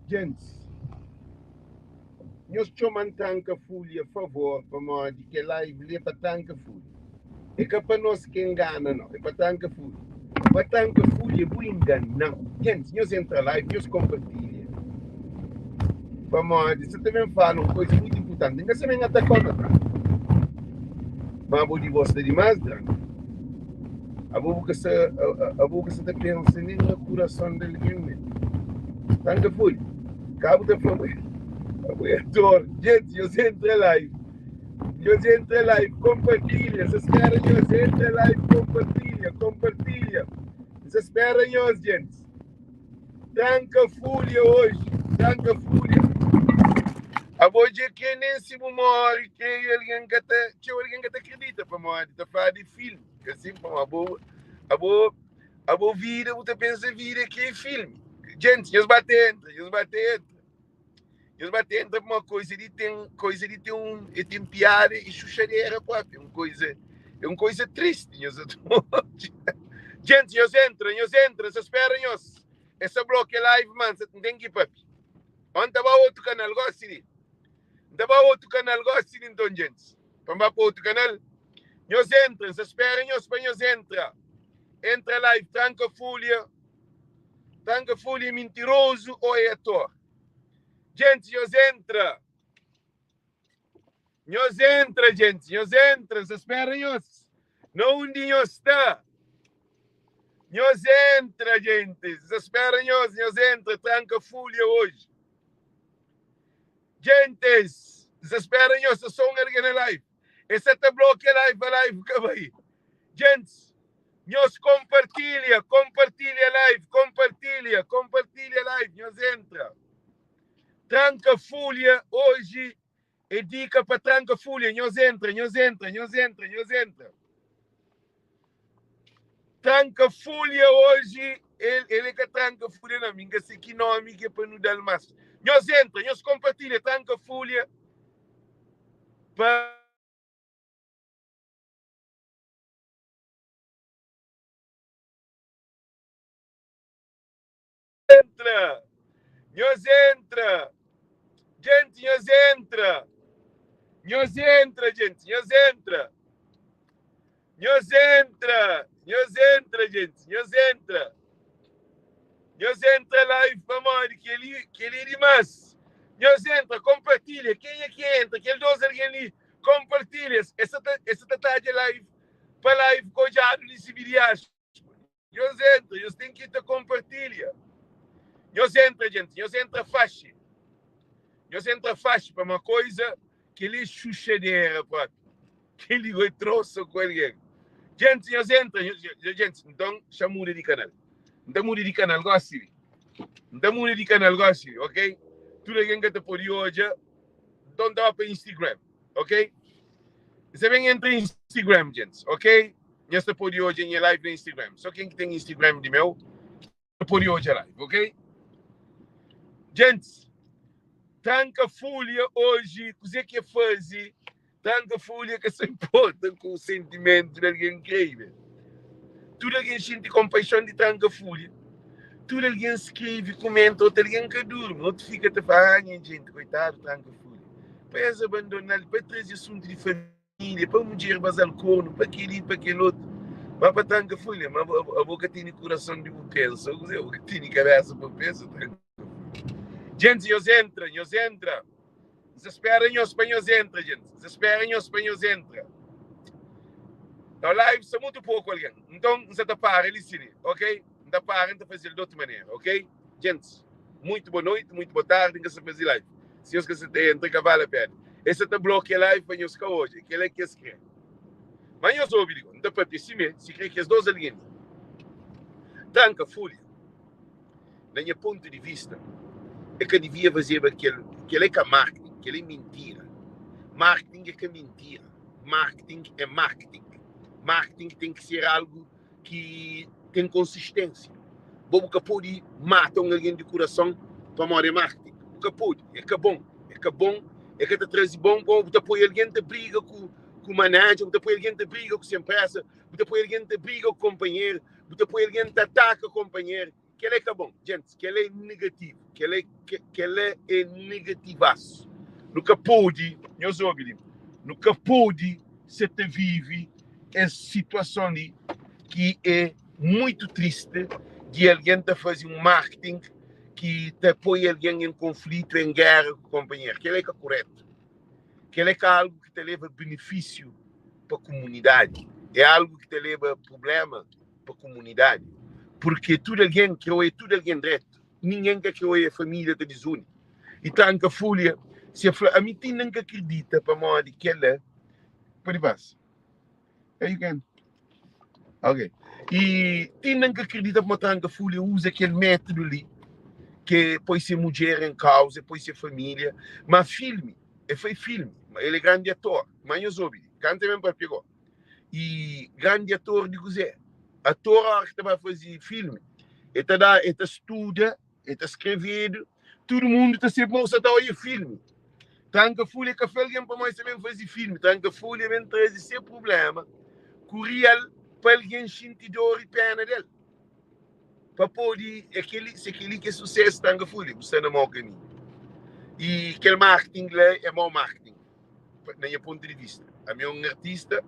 Gentis, nhos txoma-m Tranka Fulha favor pamodi kel live li é pa Tranka Fulha. É ka pa nos ki engana nau, é pa Tranka Fulha. Pa Tranka Fulha bu engana-m. Gentis, nhos entra live, nhos konpartilha pamodi sa ta ben fala un koza mutu inpurtanti. N ka sa ben ataka-u na Tranka, ma abo di bo sta dimás Tranka. Abo bu ka sa abo bu ka sa ta pensa nen na kurason di algen men. Tanka fui. Ka bu ta fla abo é ator. Gente, nhos entra live. Nhos entra live, kompartilha. Sa spera nhos entra live, kompartilha, kompartilha. Sa spera nhos, gente. Tranka fulha hoje, tranka fulha. Abo dja kre nen si bu morre, kre algen ka ta, txeu algen ka ta akredita pamodi ta fla di filme. Ka sin pamodi abo, abo, abo vida bu ta pensa vida kre filme. Gente, nhos ba ta entra, nhos ba ta entra. Nhos ba ta entra pamodi koisa di ten, koisa di ten un, e ten piada e xuxadera propi, un koisa, é un koisa tristi, nhos Gente, nhos entra, nhos entra, sa spera nhos. Essa bloke live man, sa ten ki papi. Ó, N ta ba otu kanal gosi li. N ta ba otu kanal gosi li nton, gentis. Pa N ba pa otu kanal, nhos entra, N sa spera nhos pa nhos entra. Entra live, tranka fulha. Tranka fulha é mintirozu ô é ator? Gentis, nhos entra. Nhos entra, gentis, nhos entra, N sa spera nhos. Na undi nhos sta? Nhos entra, gentis, N sa spera nhos, nhos entra, tranka fulha oji. Gentis, N sa spera nhos, sta so un algen na live. E sa ta blokia live pa live ka bai. Gentis, nhos konpartilha, konpartilha live, konpartilha, konpartilha live, nhos entra. Tranka fulha oji é dika pa tranka fulha. Nhos entra, nhos entra, nhos entra, nhos entra. Tranka fulha oji el, el é ka tranka fulha não, mi nka sei ki nomi ki é pa nu dal mas. Nhos entra, nhos kompartilha tranka fulha pa entra, nhos entra, gente, nhos entra, nhos entra, gente, nhos entra, nhos entra, nhos entra, gente, nhos entra, nhos entra live pamodi kel-li kel-li é dimás. Nhos entra, konpartilha, kenha ki entra, kel dos algen li, konpartilha, es sa ta es sa ta tadja live pa live ka odjadu di sibi diaxu. Nhos entra, nhos ten ki ta konpartilha. Nhos entra, gente, nhos entra faxi. Nhos entra faxi pa uma koisa kel-li é xuxadera propi. Kel-li goi trosa ku algen. Gente, nhos entra, nhos, gente, nton xa muda di kanal. N ta muda di kanal gosi li. N ta muda di kanal gosi li, ok? Tudu algen ka ta pode odja. Nton ta ba pa Instagram. Ok? Nsa ben entra Instagram, gents, ok? Nhos ta pode odja nha live na Instagram. Só ken ki ten Instagram di meu ta pode odja live, ok? Gents, tranka fulha hoje, kuzê ki é faze? Tranka fulha ka se importa ku sentimentu di algen krê. Tudu algen xinti konpaixon di tranka fulha. Tudu algen skrebe, kumenta, otu algen ka durmi, otu fika ta fla, ah, nha jenti, koitadu tranka fulha. Pa es abandona-l, pa traze asuntu di família, pa mudjer baza-l kornu, pa kel-li, pa kel otu. Ma pa tranka fulha, ma abo ka tene kurason di bu pensa, ô kuzê, bo ka tene kabésa pa pensa, tranka fulha. Gentis, nhos entra, nhos entra. N sta spera nhos pa nhos entra, gentis. N sta spera nhos pa nhos entra. Na live sta mutu poku algen. Nton, N sta ta para li si li, ok? N ta para, N ta faze-l di otu manera, ok? Gentis, muitu bo noiti, muitu bo tardi, N ka sta faze live. Si nhos ka sta ta entra, ka vale a pena. Es sta ta blokia live pa nhos ka odja. Kel-la ki es kre. Ma nhos obi li, N ta papia simé, si kre kes dos algen li. Tranka fulha. Na nha pontu di vista, e ka divia fazeba kel. Kel é ka marketing, kel é mintira. Marketing é ka mintira. Marketing é marketing. Marketing ten ki ser algu ki ten konsistênsia. Bo bu ka pode mata un algen di kurason pamodi é marketing. Bu ka pode. É ka bon. É ka bon. É ka ta traze bon. Bo bu ta poi algen ta briga ku ku manager, bu ta poi algen ta briga ku se enpresa, bu ta poi algen ta briga ku konpanheru, bu ta poi algen ta ataka konpanheru. Kel-la é ka bon. Gentis, kel-la é negativu. Kel-la é, kel-la é negativasu. Nu ka pode, nhos obi li, nu ka pode sa ta vive es situason li ki é muitu tristi di algen ta faze un marketing ki ta poi algen en konflitu, en géra ku konpanheru. Kel-la é ka kuretu. Kel-la é ka algu ki ta leba benefísiu pa kumunidadi. É algu ki ta leba prubléma pa kumunidadi. Purkê tudu algen kre oia tudu algen dretu. Ningen ka kre oia família ta dizuni. I tranka fulha, si e fla, ami ti inda N ka kridita pamodi kel-la. Pode pasa. Yeah, you can. Ok. I ti inda N ka kridita pamodi tranka fulha uza kel métudu li ke poi se mudjer en kauza, poi se família. Ma filmi, e foi filmi, el é grandi ator. Ma nhos obi li, kantu e ben papia go. I grandi ator di kuzê? Ator óra ki ta ba faze filmi, e ta da, e ta studa, e ta skrevedu, tudu mundu ta sebe ma bu sa ta odja filmi. Tranka Fulha ka fla algen pamodi sa ben faze filmi. Tranka Fulha ben traze se prubléma ku rial pa algen xinti dor i péna del. Pa pode, é kel-li, se kel-li ki é susésu Tranka Fulha, bu sta na mau kaminhu. I kel marketing la é mau marketing. Na nha pontu di vista. Ami é un artista,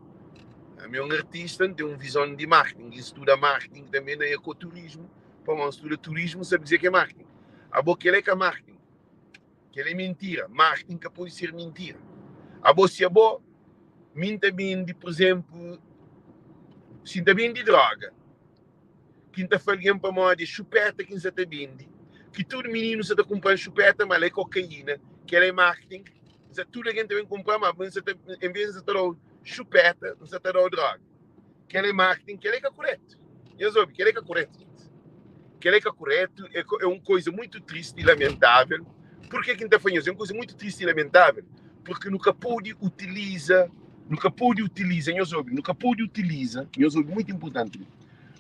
ami é un artista, N ten un vizon di marketing. N studa marketing tanbe na ekoturismu, pamodi N studa turismu, N sabe kuzê ki é marketing. Abo kel-la é ka marketing. Kel-la é mintira. Marketing ka pode ser mintira. Abo si abo, mi N ta bende, pur izénplu, si N ta bende droga, ki N ta fla algen pamodi é xupéta ki N sa ta bende, ki tudu mininu sa ta kunpra-m xupéta, ma la é kokaína, kel-la é marketing. N sa tudu algen ta ben kunpra-m, ma N sa ta, envês N sa ta da-u xupéta, N sa ta da-u droga. Kel-la é marketing, kel-la é ka kurétu. Nhos obi, kel-la é ka kurétu, gentis. Kel-la é ka kurétu, é, é un koiza muitu tristi i lamentável. Purke ki N ta fla nhos? É un koiza muitu tristi i lamentável, purke nu ka pode utiliza, nu ka pode utiliza, nhos obi, nu ka pode utiliza, nhos obi, muitu inpurtanti li,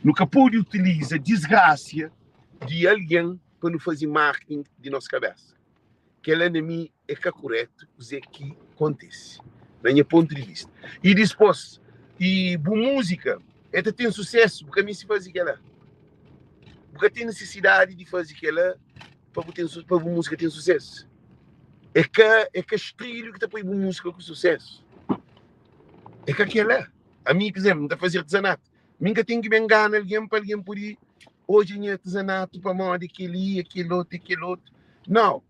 nu ka pode utiliza disgrasia di algen pa nu faze marketing di nos kabésa. Kel-la na mi é ka kuretu kuzê ki kontise, na nha pontu di vista. I dispôs, i bu múzika el ta ten susésu, bu ka meste faze kel-la. Bu ka ten nisisidadi di faze kel-la pa bu ten pa bu múzika ten susésu. É ka é ka strilhu ki ta poi bu múzika ku susésu. É ka kel-la. Ami, por izénplu, N ta faze artizanatu. Mi N ka ten ki ben ngana algen pa algen pode odja nha artizanatu pamodi kel-li, é kel otu, é kel otu. Nau.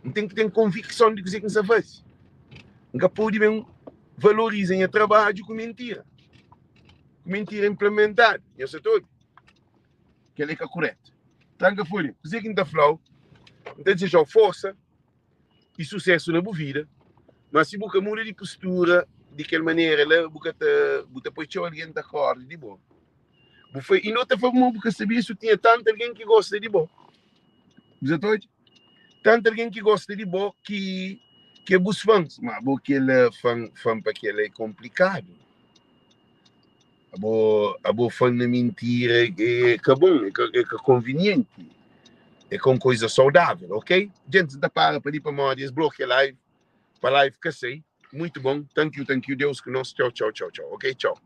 N ten ki ten konvikson di kuzê ki N sta faze. N ka pode ben valoriza nha trabadju ku mintira, ku mintira inplementadu. Nhos sa ta obi? Kel-li é ka kuretu. Tranka folha, kuzê ki N ta fla-u? N ta dizeja-u forsa i susésu na bu vida, má si bu ka muda di postura di kel manera la, bu ka ta, bu ta poi txeu algen ta kóre di bo. Bu fla, i no ta fla ma bu ka sabia si tinha tantu algen ki gosta di bo. Bu sa ta odja? Tantu algen ki gosta di bo ki ki é bus fans. Ma bo kel fan, fan pa kel é komplikadu. Abo, abo fan na mintira é ka bon, é ka, é ka konvinienti. É ka un koiza saudável, ok? Gentis, N ta para pa li pamodi es blokia live, pa live ka sai. Muito bom. Thank you, thank you. Deus ku nos. Tchau, tchau, tchau, tchau. Ok, tchau.